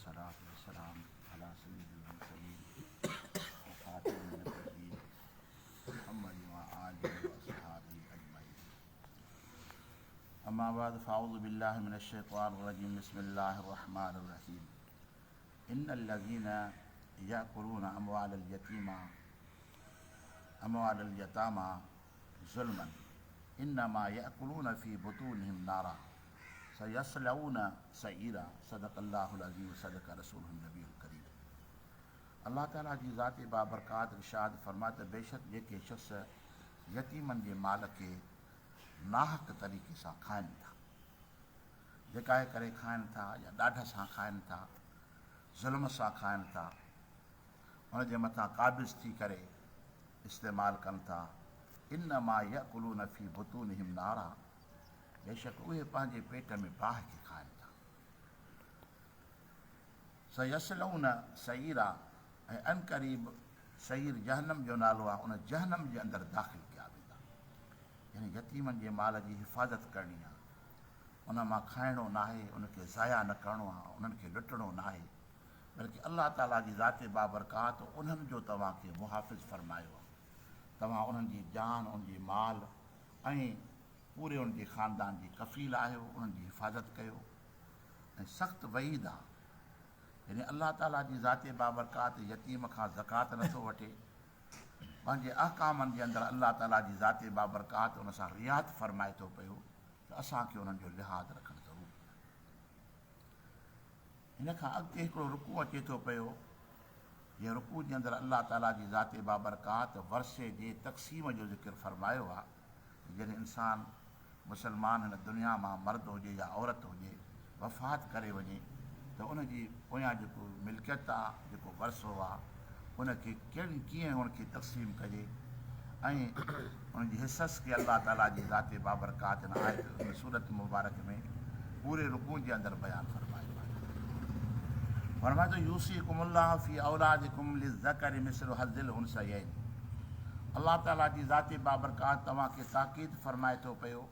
والصلاة والسلام على سيد المرسلين وخاتم النبيين محمد وآله وأصحابه أجمعين. أما بعد فأعوذ بالله من الشيطان الرجيم بسم الله الرحمن الرحيم إن الذين يأكلون أموال اليتيم أموال اليتامى ظلما انما يأڪلون في بطونهم نارا سيصلون سعيرا صدق الله العظيم وصدق رسوله النبي الڪريم الله تعالي جي ذات بابرڪات ارشاد فرمائي ته بيشڪ جيڪي شخص يتيمن جي مال کي ناحق طريقي سان کائن ٿا لڪائي ڪري کائن ٿا يا ڏاڍ سان کائن ٿا ظلم سان کائن ٿا ان جي مٿان قابض ٿي ڪري استعمال ڪن ٿا، انما ياڪلون في بطونهم نارا بيشڪ اهي پنهنجي پيٽ ۾ باهه کي کائن ٿا. سيصلون سعيرا ۽ عنقريب سعير جهنم جو نالو آهي ان جهنم جي اندر داخل ڪيا ويندا. يعني يتيمن جي مال جي حفاظت ڪرڻي آهي، ان مان کائڻو ناهي، ان کي ضايع نه ڪرڻو آهي، انهن کي لٽڻو ناهي. بلڪه الله تعاليٰ جي ذات بابرڪات انهن جو توهان کي محافظ فرمايو آهي، توهان انهن جي جان، انهن جي مال ۽ پوري انهن جي خاندان جي ڪفيل آهيو، انهن جي حفاظت ڪيو ۽ سخت وعيد آهي. يعني الله تعاليٰ جي ذات بابرڪات يتيم کان زڪوات نه ٿو وٺي، پنهنجي احڪامن جي اندر الله تعاليٰ جي ذات بابرڪات ان سان رعايت فرمائي ٿو پيو ته اسان کي انهن جو لحاظ رکڻ ضروري آهي. هن کان اڳتي هڪڙو رڪوع اچي ٿو پيو، جنهن رڪوع جي اندر الله تعاليٰ جي ذات بابرڪات ورثي جي تقسيم جو ذڪر فرمايو آهي ته جڏهن انسان مسلمان هن دنيا مان مرد هجي يا عورت هجي وفات ڪري وڃي ته ان جي پويان جيڪو ملڪيت آهي جيڪو ورثو آهي ان کي ڪيئن ان کي تقسيم ڪجي ۽ ان جي حصص کي الله تعاليٰ جي ذات بابرڪات هن آيت هن سورت مبارڪ ۾ پوري رڪوع جي اندر بيان فرمايو آهي. فرمائي ٿو يوصيڪم الله في اولادڪم للذڪر مثل حظ الانثيين الله تعاليٰ جي ذات بابرڪات توهان کي تاڪيد فرمائي ٿو پيو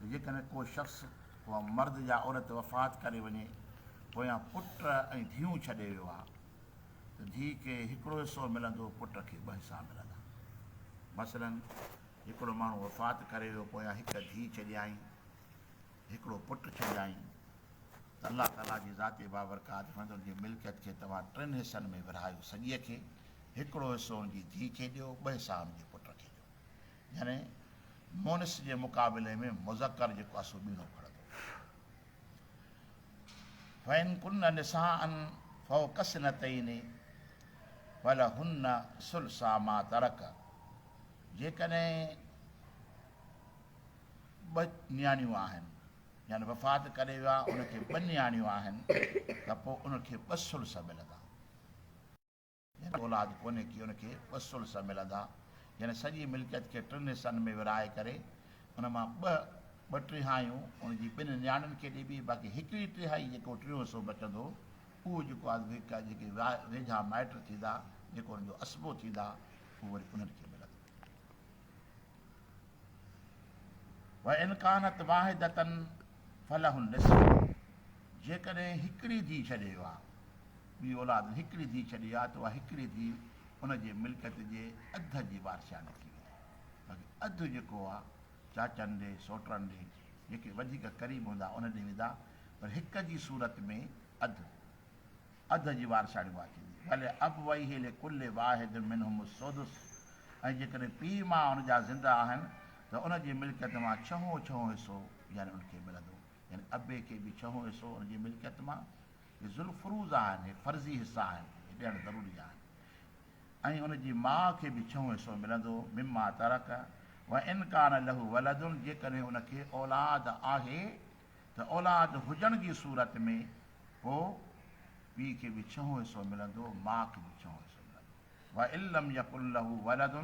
ته جيڪڏهن ڪو شخص ڪو مرد يا عورت وفات ڪري وڃي پويان پٽ ۽ ڌيئون ڇڏي ويو آهي ته ڌيء کي هڪڙو حصو ملندو، پٽ کي ٻه حصا ملندا. مثلاً هڪڙو ماڻهو وفات ڪري ويو، پويان هڪ ڌيء ڇڏيائين، هڪڙو پٽ ڇڏيائين ته الله تعاليٰ جي ذات بابرڪات فرمائي ٿو ان جي ملڪيت کي توهان ٽن حصن ۾ ورهايو، سڄيء کي هڪڙو حصو ان جي ڌيء کي ڏيو، ٻه حصا ان جي پٽ کي ڏيو. يعني مونث جي مقابلي ۾ مذڪر جيڪو آهي سو ٻيڻو کڻندو. فإن ڪن نساء فوق اثنتين فلهن ثلثا ما ترڪ جيڪڏهن ٻه نياڻيون آهن يعني وفات ڪري ويا ان کي ٻه نياڻيون آهن ته پوء ان کي ٻه ثلث ملندا. يعني اولاد ڪونهي ڪي ان کي ٻه ثلث ملندا يعني سڄي ملڪيت کي ٽن حصن ۾ ورهائي ڪري ان مان ٻه ٻه ٽهايون ان جي ٻن نياڻين کي ڏبي باقي هڪڙي ٽهائي جيڪو ٽيون حصو بچندو اهو جيڪو آهي جيڪي ويجها مائٽ ٿيندا جيڪو ان جو عصبو ٿيندا اهو وري انهن کي ملندو. وان ڪانت واحدة فله النصف جيڪڏهن هڪڙي ڌيء ڇڏي ويو آهي ٻي اولاد نه هڪڙي ڌيء ڇڏي آ ته اها هڪڙي ڌيء ان جي ملڪيت جي اڌ جي وارثياڻي ٿي ويندي. باقي اڌ جيڪو آ چاچن ڏي، سوٽرن ڏي، جيڪي وڌيڪ قريب هوندا انهن ڏي ويندا پر هڪ جي صورت ۾ اڌ اڌ جي وارثياڻي اها ٿيندي. ولابويه لڪل واحد منهم السدس ۽ جيڪڏهن پيء ماء ان جا زنده آهن ته ان جي ملڪيت مان ڇهون ڇهون حصو يعني ان کي ملندو يعني ابي کي به ڇهون حصو ان جي ملڪيت مان هي ذوالفروض آهن، هي فرضي حصا آهن، هي ڏيڻ ضروري آهن ۽ ان جي ماء کي به ڇهون حصو ملندو، مما ترڪ وان ڪان له ولد جيڪڏهن ان کي اولاد آهي ته اولاد هجڻ جي صورت ۾ پوء پيء کي به ڇهون حصو ملندو، ماء کي به ڇهون حصو ملندو، وان لم يڪن له ولد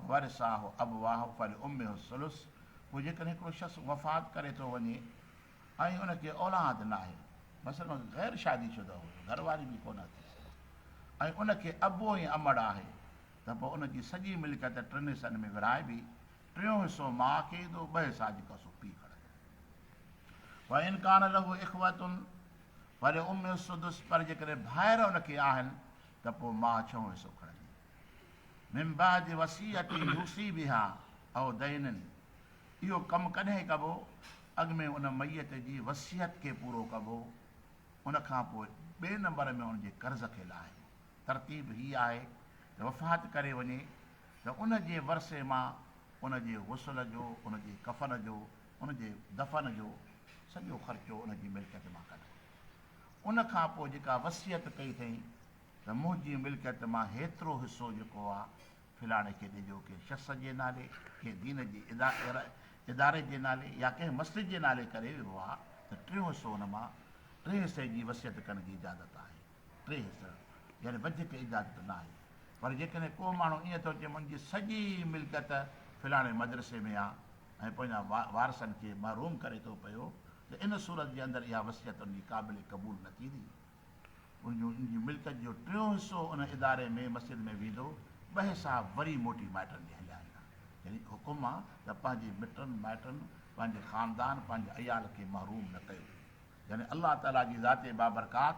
وورثاه ابواه فلامه الثلث پوء جيڪڏهن هڪڙو شخص وفات ڪري ٿو وڃي ۽ ان کي اولاد ناهي، مثلاً غير شادي شده هيو، گهر واري به ڪونه اٿس ۽ ان کي ابو ۽ امڙ آهي ته پوء ان جي سڄي ملڪيت ٽن حصن ۾ ورهائبي، ٽيون حصو ماء کي ايندو، ٻه حصا جيڪا سو پيء کڻندو. وان ڪان له اخوة ولامه السدس پر جيڪڏهن ڀائر ان کي آهن ته پوء ماء ڇهون حصو کڻندي. من بعد وصية يوصي بها او دين اهو ڪم ڪڏهن ڪبو؟ اڳ ۾ ان ميت جي وصيت کي پورو ڪبو، ان کان پوء ٻئي نمبر ۾ ان جي قرض کي لاهبو. ترتيب هي آهي ته وفات ڪري وڃي ته ان جي ورثي مان ان جي غسل جو، ان جي ڪفن جو، ان جي دفن جو سڄو خرچو ان جي ملڪيت مان ڪڍبو. ان کان پوء جيڪا وصيت ڪئي اٿئين ته منهنجي ملڪيت مان هيترو حصو جيڪو آ فلاڻي کي ڏجو، ڪنهن شخص جي نالي، ڪنهن دين جي اداري جي نالي يا ڪنهن مسجد جي نالي ڪري ويو آ ته ٽيون حصو ان مان ٽئين حصي جي وصيت ڪرڻ جي اجازت آهي. ٽي حصا يعني وڌيڪ اجازت ناهي. پر جيڪڏهن ڪو ماڻهو ائين ٿو چئي منهنجي سڄي ملڪيت فلاڻي مدرسي ۾ آ ۽ پنهنجا وارثن کي محروم ڪري ٿو پيو ته ان صورت جي اندر اها وصيت ان جي قابل قبول نه ٿيندي. ان جو ان جي ملڪيت جو ٽيون حصو ان اداري ۾ مسجد ۾ ويندو، ٻه حصا وري موٽي مائٽن ڏي هليا ويندا. يعني حڪم آ ته پنهنجي مٽن مائٽن، پنهنجي خاندان، پنهنجي عيال کي محروم نه ڪيو. يعني الله تعاليٰ جي ذات بابرڪات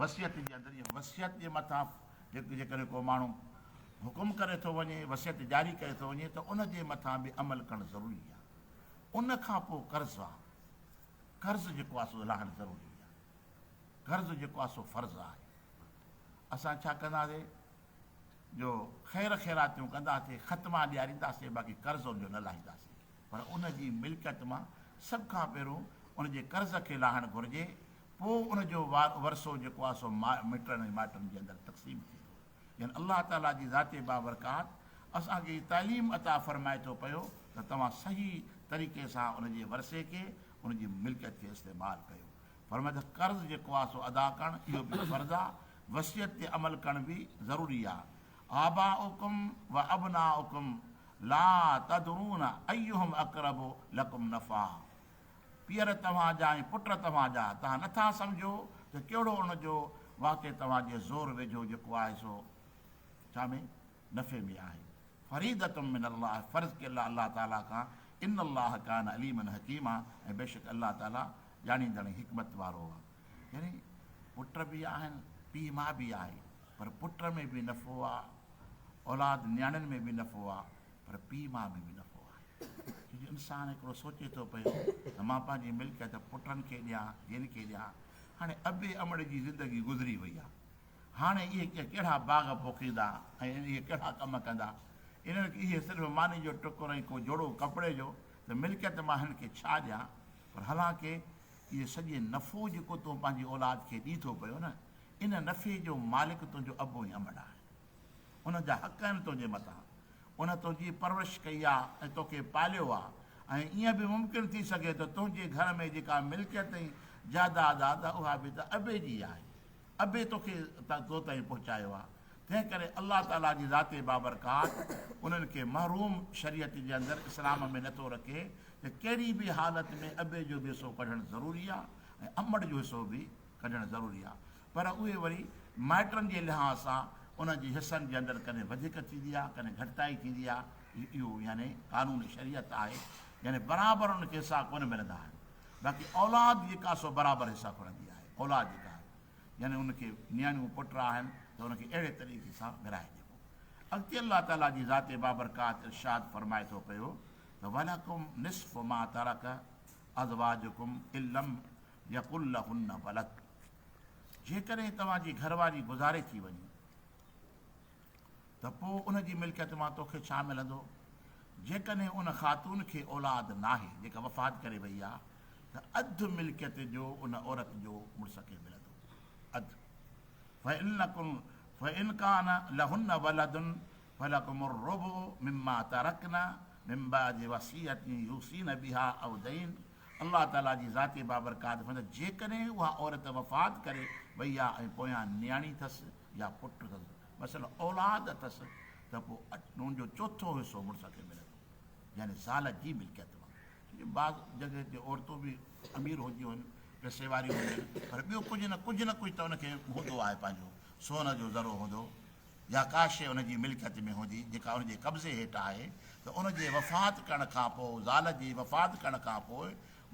وصيت جي اندر جي وصيت جي مٿان جيڪڏهن ڪو ماڻهو حڪم ڪري ٿو وڃي، وصيت جاري ڪري ٿو وڃي ته ان جي مٿان به عمل ڪرڻ ضروري آهي. ان کان پوء قرض آهي. قرض جيڪو آهي سو لاهڻ ضروري آهي. قرض جيڪو آهي سو فرض آهي. اسان ڇا ڪنداسين جو خير خيراتيون ڪنداسين، ختما ڏيارينداسين باقي قرض ان جو نه لاهينداسين. پر ان جي ملڪيت مان سڀ کان پهريون ان جي قرض کي لاهڻ گهرجي، پوء ان جو ورثو جيڪو آهي سو مٽن ۽ مائٽن جي اندر تقسيم ٿيندو. يعني الله تعاليٰ جي ذات بابرڪات اسان کي تعليم عطا فرمائي ٿو پيو ته توهان صحيح طريقي سان ان جي ورثي کي، ان جي ملڪيت کي استعمال ڪيو. فرمائي ته قرض جيڪو آهي سو ادا ڪرڻ اهو به فرض آهي، وصيت تي عمل ڪرڻ به ضروري آهي. آباؤڪم و ابناؤڪم لا تدرون ايهم اقرب لڪم نفعا پيئر توهان جا ۽ پٽ توهان جا توهان نه ٿا سمجهو ته ڪهڙو ان جو واقع توهان جي زور ويجهو جيڪو آهي سو ڇا ۾ نفعي ۾ آهي فريضة من الله فرض ڪيل آهي الله تعالي کان ان الله ڪان عليما حڪيما ۽ بيشڪ الله تعالي ڄاڻيندڙ ۽ حڪمت وارو آهي يعني پٽ به آهن پيء ماء به آهي پر پٽ ۾ به نفعو آ، اولاد نياڻين ۾ به نفعو آ، پر پيء ماء ۾ به نفعو آهي. ڇو جو انسان هڪڙو سوچي ٿو پيو ته مان پنهنجي ملڪيت پٽن کي ڏيان، ڌيئن کي ڏيان. هاڻي ابي امڙ جي زندگي گذري وئي آ. هاڻي اهي ڪهڙا باغ پوکيندا ۽ اهي ڪهڙا ڪم ڪندا. انهن کي اهي صرف ماني جو ٽڪر ۽ ڪو جوڙو ڪپڙي جو ته ملڪيت مان هنن کي ڇا ڏيان. پر حالانڪه اهي سڄي نفعو جيڪو تون پنهنجي اولاد کي ڏين ٿو پيو نه، ان نفعي جو مالڪ تنهنجو ابو ۽ امڙ آهي. ان جا حق آهن تنهنجي مٿان. ان تنهنجي پرورش ڪئي آهي ۽ توکي پاليو آهي ۽ ائين به ممڪن ٿي سگهي ته تنهنجي گهر ۾ جيڪا ملڪيت ۽ جائداد آهي ته اها به ته ابي جي آهي. ابي توکي تو تائين پهچايو آهي. تنهن ڪري الله تعاليٰ جي ذات بابرڪات انهن کي محروم شريعت جي اندر اسلام ۾ نٿو رکي ته ڪهڙي به حالت ۾ ابي جو به حصو ڪڍڻ ضروري آهي ۽ امڙ جو حصو به ڪڍڻ ضروري آهي پر اهي وري مائٽن جي لحاظ سان انهن جي حصن جي اندر ڪڏهن وڌيڪ ٿيندي آهي ڪڏهن گهٽتائي ٿيندي آهي اهو يعني قانون شريعت آهي يعني برابر انهن کي حصا ڪونه ملندا آهن باقي اولاد جيڪا سو برابر حصا کڻندي آهي اولاد جيڪا آهي يعني ان کي نياڻيون پٽ آهن ته ان کي اهڙي طريقي سان ورهائي ڏبو اڳتي الله تعالي جي ذات بابرڪات ارشاد فرمائي ٿو پيو ته ولڪم نصف ما ترڪ ازواجڪم ان لم يڪن لهن ولد جيڪڏهن توهان جي گهر واري گذاري ٿي وڃي ته پوء ان جي ملڪيت مان توکي ڇا ملندو؟ جيڪڏهن ان خاتون کي اولاد ناهي جيڪا وفات ڪري وئي آهي ته اڌ ملڪيت جو ان عورت جو مڙس کي ملندو اڌ فإن ڪان لهن ولد فلڪم الربع مما ترڪن من بعد وصية يوصين بها او دين الله تعاليٰ جي ذات بابرڪات فرمائي ٿو جيڪڏهن اها عورت وفات ڪري وئي آهي ۽ پويان نياڻي اٿس يا پٽ اٿس مثلا اولاد اٿس ته پوء ان جو چوٿون حصو مڙس کي ملندو يعني زال جي ملڪيت مان ڇو جو بعض جڳهه تي عورتون به امير هونديون آهن پئسي واريون هونديون آهن پر ٻيو ڪجهه نه ڪجهه نه ڪجهه ته ان کي هوندو آهي پنهنجو سون جو ذرو هوندو يا ڪا شيء ان جي ملڪيت ۾ هوندي جيڪا ان جي قبضي هيٺ آهي ته ان جي وفات ڪرڻ کان پوء زال جي وفات ڪرڻ کان پوء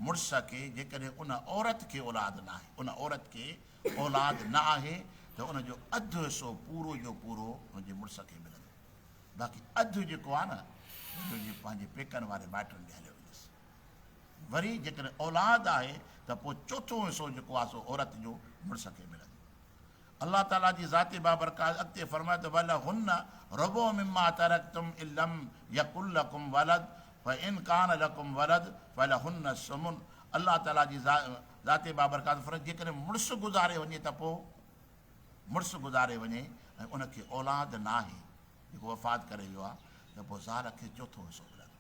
مڙس کي جيڪڏهن ان عورت کي اولاد ناهي، ان عورت کي اولاد نه آهي ته ان جو اڌ حصو پورو جو پورو ان جي مڙس کي ملندو. باقي اڌ جيڪو آهي نه اهو جي پنهنجي پيڪن واري مائٽن ڏي هليو ويندس. وري جيڪڏهن اولاد آهي ته پوء چوٿون حصو جيڪو آهي سو عورت جو مڙس کي ملندو. الله تعاليٰ جي ذات بابرڪات اڳتي فرمايو ته ولهن ربع مما ترڪتم ان لم يڪن لڪم ولد فان ڪان لڪم ولد فلهن الثمن الله تعاليٰ جي ذات بابرڪات فرمايو جيڪڏهن مڙس گذاري وڃي ته پوء مڙس گذاري وڃي ۽ ان کي اولاد ناهي جيڪو وفات ڪري ويو آهي ته پوء زال کي چوٿون حصو ملندو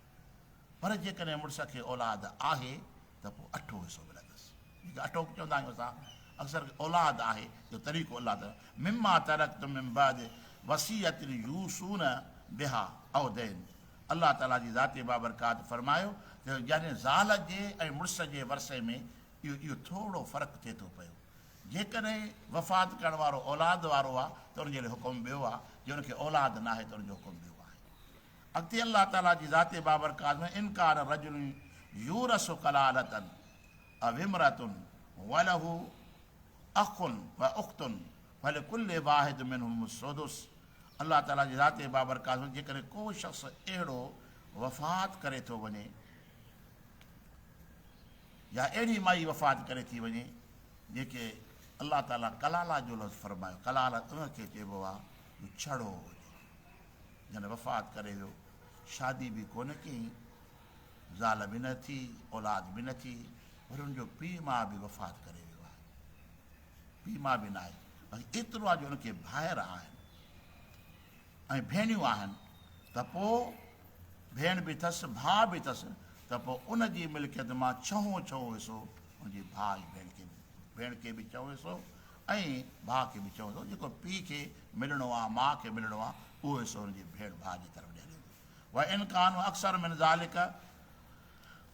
پر جيڪڏهن مڙس کي اولاد آهي ته پوء اٺون حصو ملندس. جيڪي اٺو چوندا آهيون اسان اڪثر اولاد آهي جو طريقو الله تعالي مما ترڪتم من بعد وصيت يوصون بها او دين الله تعالي جي ذات بابرڪات فرمايو ته يعني زال جي ۽ مڙس جي ورثي ۾ اهو اهو ٿورو فرق ٿئي ٿو پيو جيڪڏهن وفات ڪرڻ وارو اولاد وارو آهي ته ان جي لاء حڪم ٻيو آهي جي ان کي اولاد ناهي ته ان جو حڪم ٻيو آهي. اڳتي الله تعاليٰ جي ذات بابرڪات ۾ ان ڪان رجل يورث ڪلالة او امرأة وله اخ و اخت فلڪل واحد منهم السدس الله تعاليٰ جي ذات بابرڪات ۾ جيڪڏهن ڪو شخص اهڙو وفات ڪري ٿو وڃي يا اهڙي مائي وفات ڪري ٿي وڃي جيڪي الله تعاليٰ ڪلاله جو لفظ فرمايو ڪلاله ان کي چئبو آهي جو ڇڙو هجي جڏهن وفات ڪري ويو، شادي به ڪونه ڪيائين، زال به نه ٿي، اولاد به نه ٿي، وري ان جو پيء ماء به وفات ڪري ويو آهي، پيء ماء به ناهي، باقي ايترو آهي جو ان کي ڀائر آهن ۽ ڀيڻيون آهن ته پوء ڀيڻ به اٿس، ڀاء به اٿس ته پوء ان جي ملڪيت مان ڇهون ڇهون حصو ان جي ڀاء ۽ ڀيڻ کي ڀيڻ کي به ڇهون حصو ۽ ڀاء کي به چوندو جيڪو پيء کي ملڻو آ ماء کي ملڻو آ اهو حصو هن جي ڀيڻ ڀاء جي طرف ڏي هليو ويندو وان ڪانوا اڪثر من ذلڪ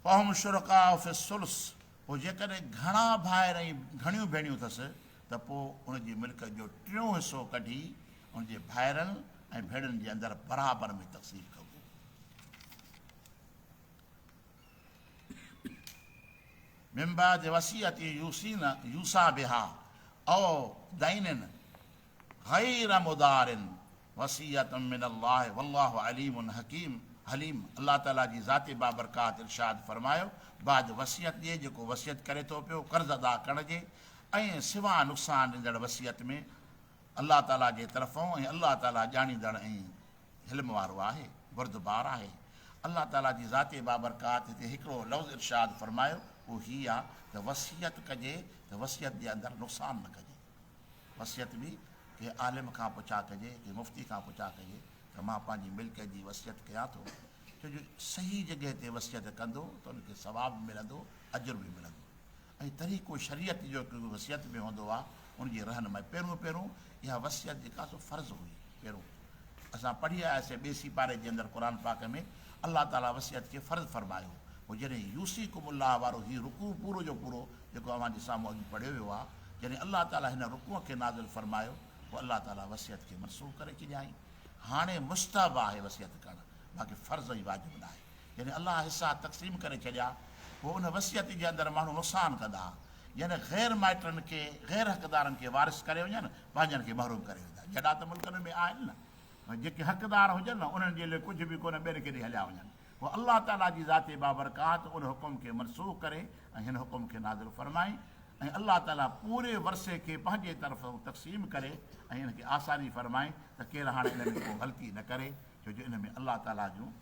فهم شرڪاء في الثلث پوء جيڪڏهن گهڻا ڀائر ۽ گهڻيون ڀيڻيون اٿس ته پوء ان جي ملڪيت جو ٽيون حصو ڪڍي ان جي ڀائرن ۽ ڀيڻن جي اندر برابر ۾ تقسيم ڪبو. من بعد وصية يوصين يوصى بها او دين غير مضار وصية من الله والله عليم حڪيم حليم الله تعالي جي ذات بابرڪات ارشاد فرمايو بعد وصيت جي جيڪو وصيت ڪري ٿو پيو قرض ادا ڪرڻ جي ۽ سوا نقصان ڏيندڙ وصيت ۾ الله تعالي جي طرفون ۽ الله تعالي ڄاڻيندڙ ۽ حلم وارو آهي، بردبار آهي. الله تعاليٰ جي ذات بابرڪات هتي هڪڙو لفظ ارشاد فرمايو، اهو هي آ ته وصيت ڪجي ته وصيت جي اندر نقصان نه ڪجي. وصيت به ڪنهن عالم کان پڇا ڪجي، ڪنهن مفتي کان پڇا ڪجي ته مان پنهنجي ملڪيت جي وصيت ڪيان ٿو، ڇو جو صحيح جڳهه تي وصيت ڪندو ته ان کي ثواب به ملندو، اجر به ملندو. ۽ طريقو شريعت جو هڪ وصيت ۾ هوندو آ ان جي رهنمائي پهريون پهريون اها وصيت جيڪا سو فرض هئي پهريون اسان پڙهي آياسين ٻئي سيپاري جي اندر قرآن پاڪ ۾ الله تعالي وصيت کي فرض فرمايو پوء جڏهن يوصيڪم الله وارو هي رڪوع پورو جو پورو جيڪو اوهان جي سامهون اڳ پڙهيو ويو آ جڏهن الله تعالي هن رڪوع کي نازل فرمايو پوء الله تعالي وصيت کي منسوخ ڪري ڇڏيائين هاڻي مستحب آهي وصيت ڪرڻ باقي فرض ۽ واجب ناهي. جڏهن الله حصا تقسيم ڪري ڇڏيا، پوء ان وصيت جي اندر ماڻهو نقصان ڪندا، يعني غير مائٽن کي، غير حقدارن کي وارث ڪري وڃن، پنهنجن کي محروم ڪري ويندا. جهڙا ته ملڪن ۾ آهن نه، جيڪي حقدار هجن نه، انهن جي لئه ڪجهه به ڪونه، ٻين کي ڏئي هليا وڃن. پوء الله تعاليٰ جي ذات بابرڪات ان حڪم کي منسوخ ڪري ۽ هن حڪم کي نازل فرمائي ۽ الله تعاليٰ پوري ورثي کي پنهنجي طرف تقسيم ڪري ۽ ان کي آساني فرمائي ته ڪير هاڻي ان ۾ ڪو غلطي نه ڪري، ڇو جو ان ۾ الله تعاليٰ جون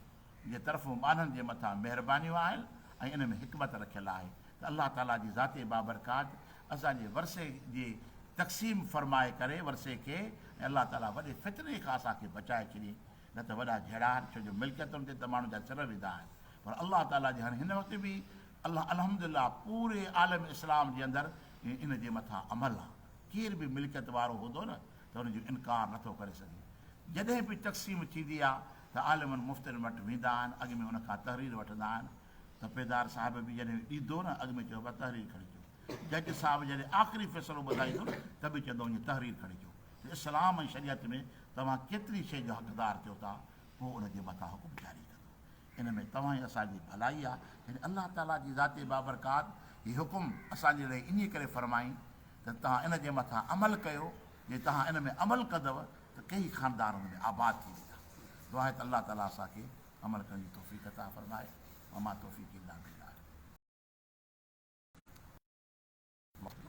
جي طرفون ٻانهن جي مٿان مهربانيون آهن ۽ ان ۾ حڪمت رکيل آهي ته الله تعاليٰ جي ذات بابرڪات اسان جي ورثي جي تقسيم فرمائي ڪري ورثي کي ۽ الله تعاليٰ وڏي فتني کان اسان کي بچائي ڇڏي نه ته وڏا جهيڙا آهن ڇو جو ملڪيتن تي ته ماڻهن جا سر ويندا آهن پر الله تعاليٰ جي هاڻي هن وقت به الله الحمدلله پوري عالم اسلام جي اندر ان جي مٿان عمل آهي ڪير به ملڪيت وارو هوندو نه ته ان جو انڪار نٿو ڪري سگهي جڏهن به تقسيم ٿيندي آهي ته عالمن مفتين وٽ ويندا آهن، اڳ ۾ ان کان تحرير وٺندا آهن. تپيدار صاحب به جڏهن ڏيندو نه اڳ ۾ چئبو آهي تحرير کڻي اچو. جج صاحب جڏهن آخري فيصلو ٻڌائيندو نه ته به چوندو وڃي تحرير کڻي اچو ته اسلام ۽ شريعت ۾ توهان ڪيتري شيء جو حقدار ٿيو ٿا پوء ان جي مٿان حڪم جاري ڪندو. ان ۾ توهان ۽ اسان جي ڀلائي آهي. يعني الله تعاليٰ جي ذات بابرڪات هي حڪم اسان جي لئي انهيء ڪري فرمائين ته توهان ان جي مٿان عمل ڪيو، جي توهان ان ۾ عمل ڪندؤ ته ڪيئي خاندان ان ۾ آباد ٿي ويندا. دعا آهي ته الله تعاليٰ اسان کي عمل ڪرڻ جي توفيق عطا فرمائي. وما توفيقي الا بالله.